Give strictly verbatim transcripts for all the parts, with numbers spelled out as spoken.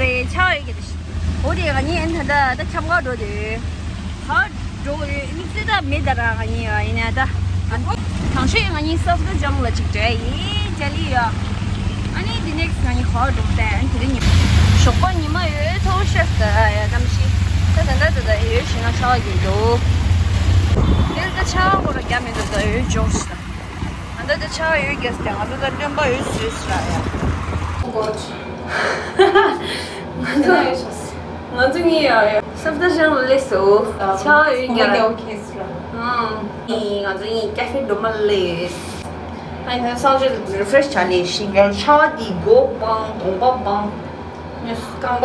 རེད་ཆགས་ཡོད་ཀྱི་འདུག་འོ་དེ་ང་གཉིས་ཨན་ད་ད་ད་ཁྱམས་ཁ་འགྲོ་དུས། ཧ་འགྲོ་ཡོད་དམིགས་བསལ་ད་མེད་ད་ར་ང་གཉིས་ཡིན་ན་ད། ཨ་ནི་དང་ཤོས་ང་གཉིས་སབ་ད་ཇང་ལ་ཅིག་འགྲོ་ཡིན་ཅ་ལི་ཡོད། ཨ་ནི་དེ་ནེག་སི་ང་གཉིས་ཧ་འགྲོ་ད་ཨན་དེ་རིང་ཉིན་ཞོགས་པ་ཉི་མ་ཡོད་ཐོག་ཤར་ད་ཡ་གཏམ་ཤི། ད་ད་ད་ད་ད་ཡོད་ཞིག་ན་ཤག་གི་འདུག་དེར་ད་ཆགས་སྒོ་ར་རྒྱ་མི་འདུག་ད་ཡོད་ཇོག་ཤི་ད། ང་ཚོ་དེ་ཆར་ཡོད་རྒྱུ་ཟེར་ང་ཚོ་ད་སྟོན་པ་ཡོད་ཟེར་ཟེར་ཡ། ང་ཚོ་ང་ཚོ་གཉིས་ཡ་ཡ་སབ་ད་ཤང་ལ་སླེབས་སོ། ཆར་ཡོད་རྒྱུ་ལ། ཨང་། ང་ཚོ་གཉིས་ཀ་ཧྥེ་འགྲོ་མ་ལེས། ཨ་ནི་སང་ཆར་རི་ཧྥེ་རེཤ་བྱ་ལེ་ཤི་ང་ཆར་དེ་སྒོ་སྤང་གདོང་པ་སྤང་། རྐང་པ།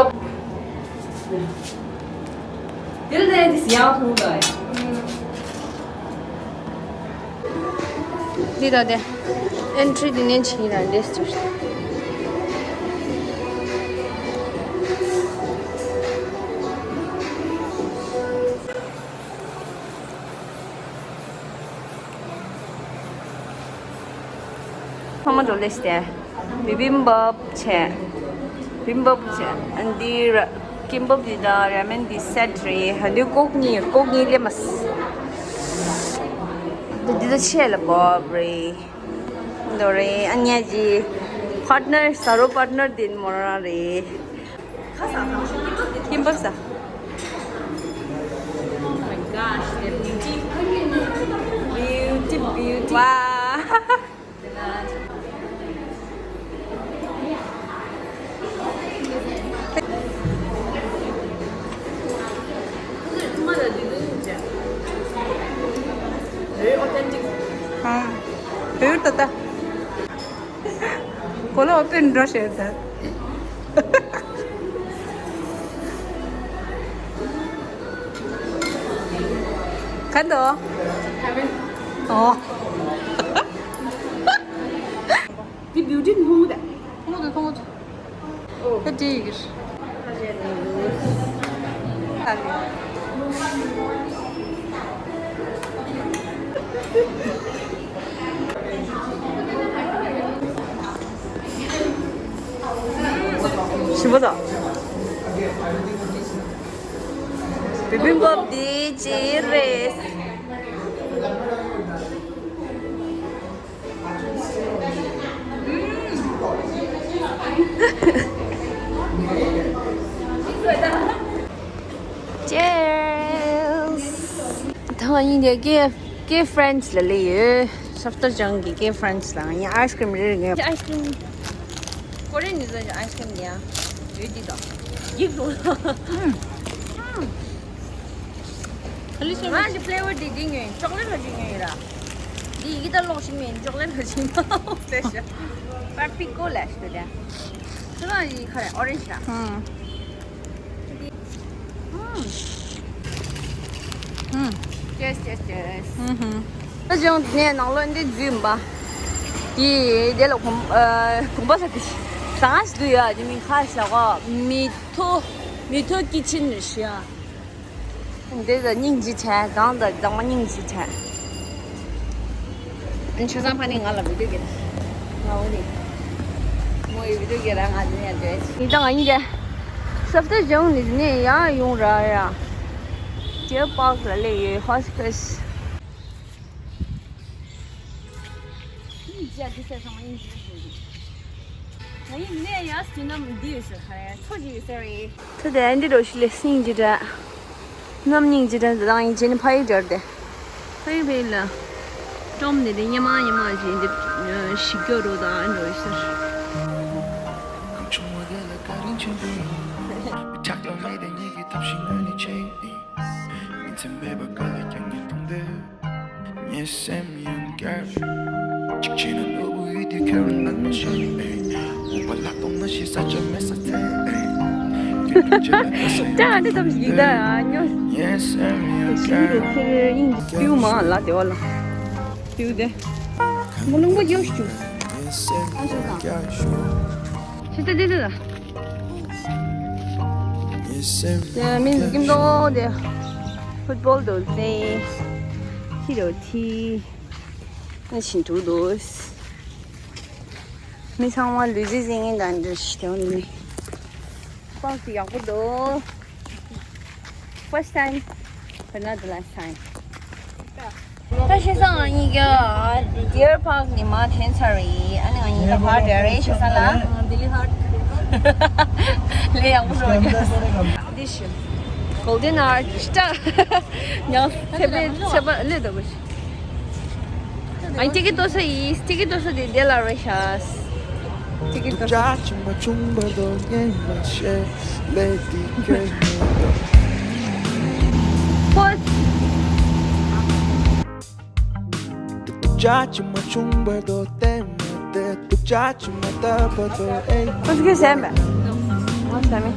དེ་ལས་དེ་ཡང་ཐུང་ད་ཡ། འདི་ད་དེ། ཨེན་ཊི་རི་འདི་ནས་བྱིན་ན་འདྲེས་ཚུལ། ཚང་མ་འགྲོ་ལེ་སྟེ། བི་བིམ་བབ་བྱས། བི་བིམ་བབ་བྱས། ཨ་འདི་ར་ཀིམ་བབ་འདི་དང་ར་མེན་འདི་སེ་ཊི་རེད། ཨ་འདི་ཀོག་གཉིས་ཀོག་གཉིས་སླེབས་མ་སོང་། འདི་འདི་ད་ཆེ་ལ་བབ་རེད། འདོ་རེད། ཨ་ཉལ་གྱི་པཱར་ཊི་ནར་ཟ་རོ་པཱར་ཊི་ནར་དེ་མོ་རང་རེད། ཁ་ས་ཐང་ཤོ་ཀིམ་བབ་འདི། ཀིམ་བབ་ཟ། Oh my gosh, they're beauty, beauty, beauty. Wow. ཨ། བོད་ད་ལྟ། གོ་ལོག་དཔེ་འགྲོ་ཞེས་ད། ག་འདུག་ཨོ། འདི་བིའུ་ཊི་ནི་ཧུང་ད། ཧུང་ད་ཧུང་ད། ཨོ། ད་འདི་ཡི་གེ། ཞིམ་པོ་དང་། བི་བིམ་བབ་འདི་ཅི་རེད། Cheers. ད་ང་གཉིས་འདི་ཀེ་ཀེ་ཧྥེ་རན་སི་ལ་སླེབས་ཡོད། སབ་ད་ཇང་གི་ཀེ་ཧྥེ་རན་སི་ལ་ང་གཉིས་ཨའི་སི་ཀྲིམ་རེ་རེ་ཉོས། ཨའི་སི་ཀྲིམ། ཀོ་རི་ཡན་མི་ཚོ་ཨའི་སི་ཀྲིམ་ཉོ་ཡོད་འདི་དང་། ཡིག་འགྲོ། ཨ་ལི་སོ། ང་ཞིག་ཕི་ལེ་ཝར་འདི་འདི་ཉོས་ཡིན། ཅོག་ལེ་ཊི་ལ་འདི་ཉོས་ཡིན་ར། འདི་ཡི་གེ་ད་ལོག་ཞིག་མིན་ཅོག་ལེ་ཊི་ལ་ཞིག་མ་ལོག་སེ་ཤ། པར་པི་ཀོ་ལ་ཞིག་ཏུ་དེ། ཚེ་རང་ཡི་ཁ་རེ་ཨོ་རེན་ཇི་ར། ཧུམ། ཧུམ། ཧུམ། ཅེས་ཅེས་ཅེས། ཧུམ་ཧུམ། ད་ཅང་ནས་ནང་ལོགས་འདི་འཛུལ་མ། ཡི་དེ་ལ་གོམ་ཨ་གོམ་པ་ས་དེ། ཟ་ང་ཞིག་འདུག་ཡ། དེ་མིང་ཁ་ཤ་གོ་མི་ཐོ་མི་ཐོ་ཀི་ཆིན་རེད་ཤི་ཡ། འདི་ད་སྙིང་རྗེ་ཆེ། གང་ད་གདང་མ་སྙིང་རྗེ་ཆེ། ཨན་ཆུ་ཚང་ཕ་ནི་ང་ལ་བི་ཌིའོ་གི་ང་འོ་ནི་མོ་ཡི་བི་ཌིའོ་གི་ར་ང་འདི་ནས་འདོད་ཡིན་ད་ང་ཡིན་གྱི། སབ་ད་ཇང་ནི་ནས་ཡང་ཡོང་ར་ཡ། ཇེ་པཱག་ལ་སླེབས་ཡོད། ཧོ་སི་ཀེ་སི། ཨིན་ཇི་ཡ་འདི་ཚོ་ཚང་མ་ཨིན་ཇི་རེད་ཟེར་གི། ང་ཡིན་ནས་ཡ་སུ་ནམ་འདི་ཡོད་ཟེར་ཧ་ཡ་ཚོ་ཅིག་ཡོད་ཟེར་རེད། ད་དེ་འདི་འགྲོ་ཤི་ལེ་སིང་ཇི་འདྲ། ནམ་སྙིང་ཇི་འདྲ་འདི་དང་ཡིན་ཇི་ནི་ཕ་ཡི་འདྲ་དེ། ཕ་ཡི་ཕ་ཡི་ལ། ཀྲོམ་ནི་དེ་ཉི་མ་ཉི་མ་ཞིག་འདི་ཞིག་སྐྱོ་རུ་དང་འགྲོ་ཤི་ཟེར། ད་འདི་ཙམ་ཞིག་ད་ཉོ། ཞིག་རེད་ཚེ་རིང་པིའུ་མ་ལ་དེ་བ་ལ། པིའུ་དེ། མོ་ལུང་པ་རྒྱོ་ཞུ། ཨ་ཞུ་ས། ཞུ་ད་འདི་འདི་ལ། དེ་མིན་ཀིམ་དོ་དེ། ཕུཊ་བོལ་དོ་ཟེ། ཁྱི་རོ་ཁྱི། ཨ་ཤིན་ཏུ་དོ། མི་ཚང་མ་ལུས་རྩལ་རྩེད་མཁན་དང་འདྲ་ཞིག་དེ་འོང་ནི། པར་ཡག་པོ་འདུག First time, but not the last time. ད་བྱས་ཙང་ང་གཉིས་ཀ་Deer Park ནས་མར་ཐོན་ཚར་རེད། ཨ་ནི་ང་གཉིས་ཀ་ཕར་བསྡད་རེད། བྱས་ཙང་ལ་ལས་ཡག་པོ་བཟོ་རྒྱུ། འདི་ཤི་Golden Arch ད་ཉག་ཚེ་པའི་ཚེ་པ་ལས་འདུག་གོ། ཨ་ཏི་ཀི་ཏོ་ས་ཡིས། ཏི་ཀི་ཏོ་ས་དེ་དེ་ལ་རེད་ཤག་ཏི་ཀི་ཏོ་ས། ཕོ། ཁོ་ཚོ་གིས་ཟས་མེད། ང་ཟས་མེད།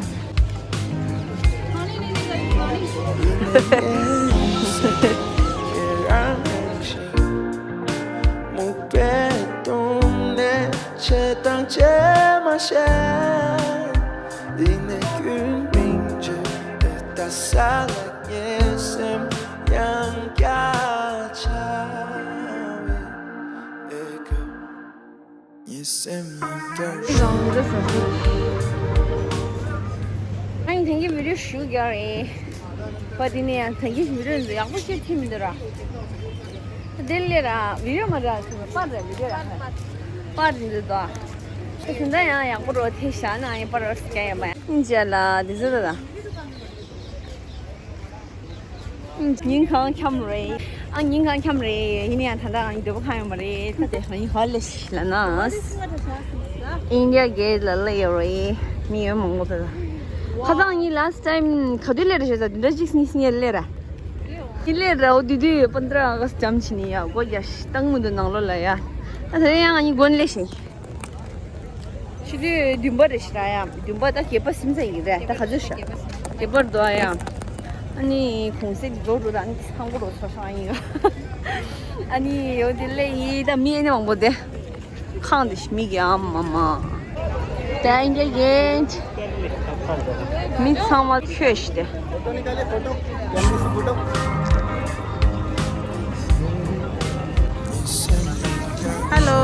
ཨ་ནི་ཐེངས་ཀྱི་བི་ཌིའོ་ཞུ་རྒྱུ་རེད། པ་དེ་ནས་ཡང་ཐེངས་ཀྱི་བི་ཌིའོ་འདི་ཡག་པོ་ཞིག་ཐིམ་མི་འདུག་ར། དེ་ལས་ར་བི་ཌིའོ་མ་ར་ཟེར་བ་པར་ར་བི་ཌིའོ་ར་པར་འདི་འདུག་དོ། དེ་འདྲ་ཡང་ཡག་པོ་རོ་ཐེ་ཤ་ན་ཡང་པར་རོ་སི་ཀ་ཡང་པ་ཡང་ཅ་ལ་འདི་ཟེར་ད། ཉིན་གང་འཁྱམ་རེད། ཨ་ཉིན་གང་འཁྱམ་རེད། ཡིན་ཡང་ད་ལྟ་ང་འདོད་པ་གང་ཡོད་མ་རེད། ད་དེ་ང་ཧ་ལས་ལ་ན། ཨིན་ཌི་ཡ་གེ་ཊི་ལ་སླེབས་ཡོད་རེད། མི་ཡོད་མང་པོ་དེ་ལ། ཁ་སང་ངས་last time ག་དུས་སླེབས་རེད་ཞེས་ཟེར་དུས་འདྲ་གཅིག་གཉིས་སླེབས་ར། ངས་སླེབས་ར་འོ་དུས་དུས་པན་དྲ་ཨ་ག་སི་ཇམ་བྱས་ནས་ཡ་སྒོ་རྒྱག་བཏང་མི་འདུག་ནང་ལོགས་ལ་ཡ། ད་དེ་ཡང་ང་གཉིས་དགོན་སླེབས་ཤིང་། ཕྱི་དུས་བདུན་པ་རེད་ཤག་ར་ཡ། བདུན་པ་ད་བརྒྱད་པ་ཟིན་ཚར་ཡིན་རེད། ད་ག་ཚོད་ཤག་བརྒྱད་པར་འདུག་ཨ་ཡ། ཨ་ནི་གུང་སེང་རྫོགས་འགྲོ་ད། ཨ་ནི་ཚང་པོ་རོ་ཚོ་ཤང་ཡིན། ཨ་ནི་ཡོད་དེ་ལས་ཡིན་ད་མི་ཨ་ནི་མང་པོ་དེ་ཁང་དེ་ཞིག་མི་གི་ཨ་མ་མ། ད་ཨིན་ཌི་ཡ་གེ་ཊི་མི་ཚང་མ་ཁྱོད་ཤི་དེ། Hello.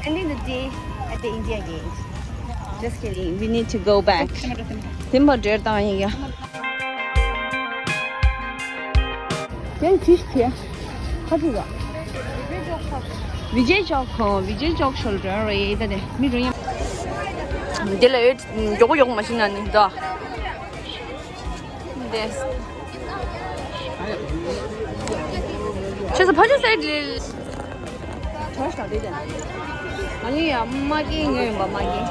Ending the day at the India Gate. Just kidding. We need to go back. དེ་མ་འདྲེར་བཏང་ཡིན་ཡ། དེ་ཅི་ཞིག་ཁ་ཅིག་ལ། བི་ཇེ་ཅོག་ཁོང་། བི་ཇེ་ཅོག་ཤོལ་ཌར་རེད་ད། དེ་མི་རུ་ཡིན། དེ་ལ་ཡོད་མགྱོགས་པོ་མགྱོགས་པོ་མ་ཤི་ན་ནི་ད། འདེས། ཁྱེད་ཚོ་ཕ་ཆུ་སའི་ཌི་ལ། ཁྲོ་ཞིག་དང་དེ་ཅན། ང་གཉིས་ཡང་མ་སྐྱེས་ངོས་ཡིན་པ་མ་སྐྱེས།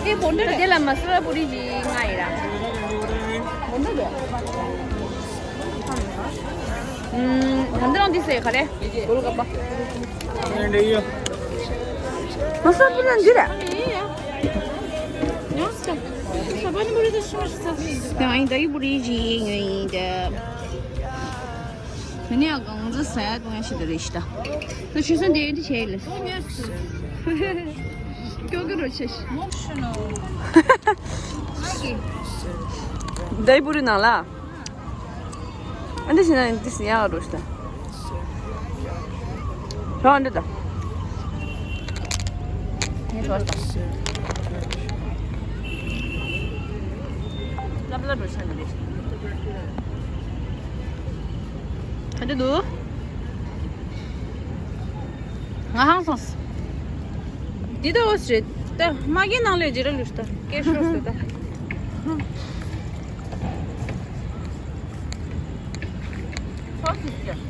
དེ་བོན་ཌ་དེ་ལ་མ་སུ་ར་པུ་རི་གི་ང་ཡིན་ར། བོན་ཌ་དེ། ཨུམ། ད་འདི་རང་འདི་ཟེར་ག་རེ། གོ་ལ་ག་པ། འདི་ཡོད། ང་ས་པུ་ར་འདི་ར། ཡང་ཡིན་ད་ཡི་པུ་རི་ཇི་ངོས་ཡིན་ད། ཁྱོད་ནི་ཡང་གང་འདྲ་ཟ་ཡ་གཏོང་ཡ་ཞིག་ད་རེད་ཤི་ད། ད་ཆུ་སྲིན་དེ་འདི་བྱས་ལེ། ཀྱོ་ཀྱོ་རོ་ཆེ་ཤི། ད་ཡི་པུ་རི་ནང་ལ། ཨ་འདི་ཟིན་ན་འདི་ཟིན་ཡག་རོ་ཤི་ད། རོ་འདི་ད། ངས་རོ་ཤི་ད། ལབ་ལབ་རོ་ཤི་ད་འདི། ད་འདི་འདུག་ང་ཧང་སངས། འདི་ད་འོ་ཟེར་ད། མ་གི་ནང་ལས་ཇི་ར་ལུས་ད་སྐད་ཤོར་ཟེར་ད། སོ་སི་སྐྱ།